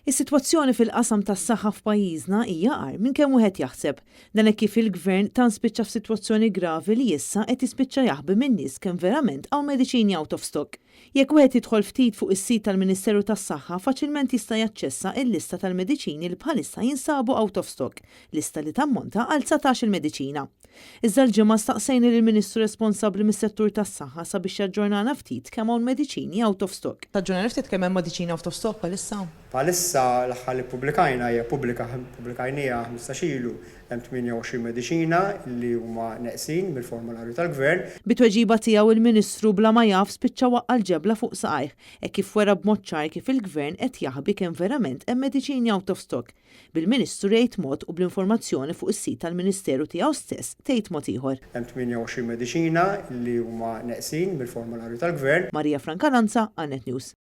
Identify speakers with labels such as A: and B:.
A: Is-sitwazzjoni fil-qasam tas-saħħa f'pajjiżna hija agħar minn kemm wieħed jaħseb. Dan hekk kif il-Gvern tant spiċċa f'sitwazzjoni gravi li issa qed jispiċċa jaħbi min-nies kemm verament hawn mediċini out of stock. Jekk wieħed jidħol ftit fuq is-sit tal-Ministeru tas-Saħħa faċilment jista' jaċċessa l-lista tal-mediċini li bħalissa jinsabu out of stock, lista li tammonta għal 19-il mediċina. Iżda l-Ġimgħa staqsejna lill-Ministru responsabbli mis-settur tas-saħħa sabiex jaġġornana ftit kemm hawn mediċini out of stock. Taġġornana ftit kemm hemm mediċini out of stock bħalissa?
B: Bħalissa, l-aħħar li ppubblikajna hija pubblika, ppubblikajnieha 15 ilu, hemm 28 mediċina li huma neqsin mill-formularju tal-Gvern.
A: Bi tweġiba tiegħu il-Ministru bla ma jaf spiċċa waqqa' l-ġebla fuq saqajh hekk kif wera b'mod ċar kif il-Gvern qed jaħbi kemm verament hemm mediċini out of stock. Bil-Ministru jgħid mod u bl-informazzjoni fuq is-sit tal-Ministeru tiegħu stess tgħid mod ieħor.
B: Hemm 28 mediċina li huma neqsin mill-formularju tal-Gvern.
A: Maria Francalanza, għal Net News.